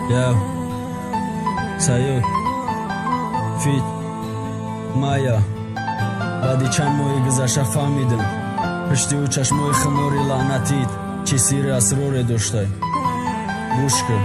Я Саёд Фит Майя. Баъди чанд моҳи гузашта фаҳмидам, пишти ӯ чашмои хумори лаънатит чӣ сирри асроре доштай. Гӯш кун.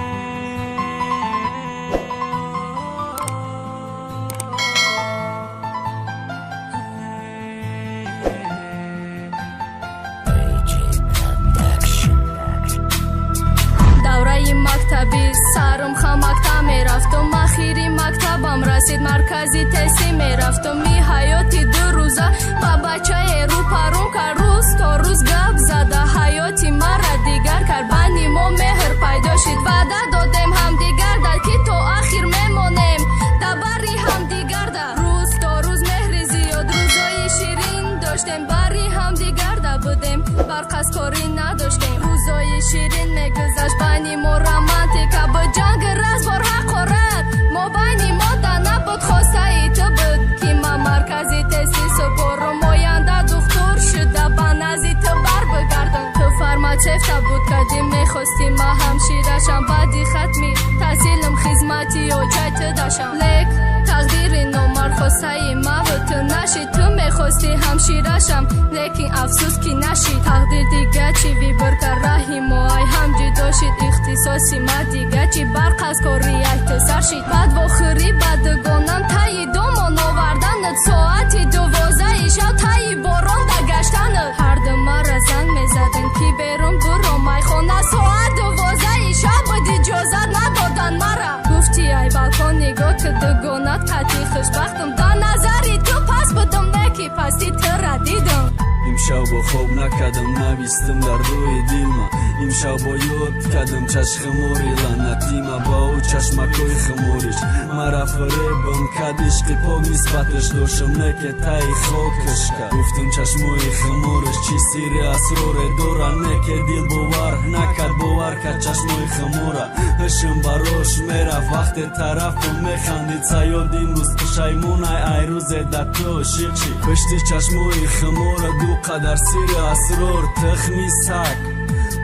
Давраи мактабӣ сарум хамакта мерафтум, ахири мактабам расид, маркази тестӣ мерафтум. Ми ҳаёти ду рӯза ба бачае рӯпарум кард, рӯз то рӯз гап зада ҳаёти мара дигар кард. Байни мо меҳр пайдо шид, ваъда додем ҳамдигарда, ки то ахир мемонем дар бари ҳамдигарда. Рӯз то рӯз меҳри зиёд, рӯзои ширин доштем, бари ҳамдигарда будем, барқазкорӣ надоштем. Рӯзои ширин мегузашт, байни мо романтика буд, ҷанг разбор ҳақорат мо байни мо да набуд. Хостаи ту буд, ки ман маркази тести супорум, оянда духтур шуда ба назди ту бар бигардам. Ту фарматсевта буд кадим, мехости ма ҳамширашам, баъди хатми таҳсилам хизмати оҷай ту дашам. Лек тақдири номард хостаи маву ту нашид. Ту мехости ҳамширашам, лекин афсӯс, ки нашид. Тақдир дига чӣ выбор кард, раҳи мо ай ҳам ҷудо шид. Ихтисоси ма дига чӣ, барқ аз кори ай ту сар шид. Баъд вохӯрӣ ба дугонам, таи домон оварданат, соати 12-и шаб таи борон дагаштанат. Ҳарду мара занг мезаданд, ки берун буро майхона, соат 12-и шаб буд, иҷозат надодан мара. Гуфти ай балкон нигоҳ ки дугонат қатъи хушбахтам. Дар назари ту паст будам, не ки пасти тура дидам. Имшаб бо хоб накардам, навистам дар рӯи дилма. Имшаб бо ёд кардам чашхумори лаънатима. Ба ӯ чашмакои хумориш мара фиребам кад, ишқи пок нисбаташ доштам, не ки таи хокаш кард. Гуфтам, чашмои хумориш чӣ сирри асроре дорад, не ки дил бовар накард, бовар кард чашмои хумора. Ҳушм барош мерафт вақте тарафам механдид. Саёд имрӯз пушаймонай, ай рӯзе да ту ошиқ шид. Пишти чашмои хумора ду қадар сирри асрор, тухми саг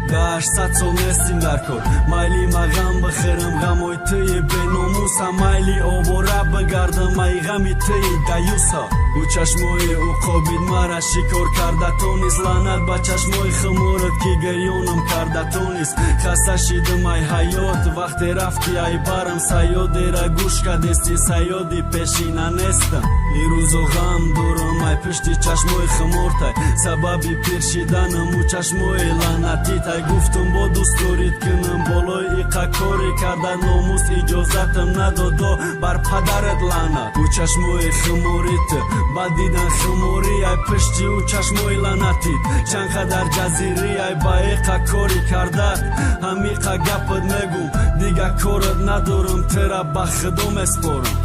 да 800 сол нестим дар кор. Майли ма ғам бихӯрам, ғамои туи беномуса, майли овора бигардам, ай ғами туи даюса. Ӯ чашмои уқобид мара шикор карда тонист, лаънат ба чашмои хуморат, ки гирёнам карда тонист. Хаста шидам ай ҳаёт вақте рафти ай барам. Саёдера гӯш кардести, саёди пешина нестам. Ирӯзо ғам дорам ай пишти чашмои хумортай, сабаби пир шиданам ӯ чашмои лаънатитай. Гуфтум, бо дӯстдорит кунам, болои иқа коре карда, номус иҷозатам надодо, бар падарат лаънат. Ӯ чашмои хуморит ба дидан хуморӣ, ай пишти ӯ чашмои лаънатит чанд қадар ҷазирӣ, ай ба иқа корӣ кардат. Ҳамиқа гапат мегум, дига корат надорам, тира ба худо меспорам.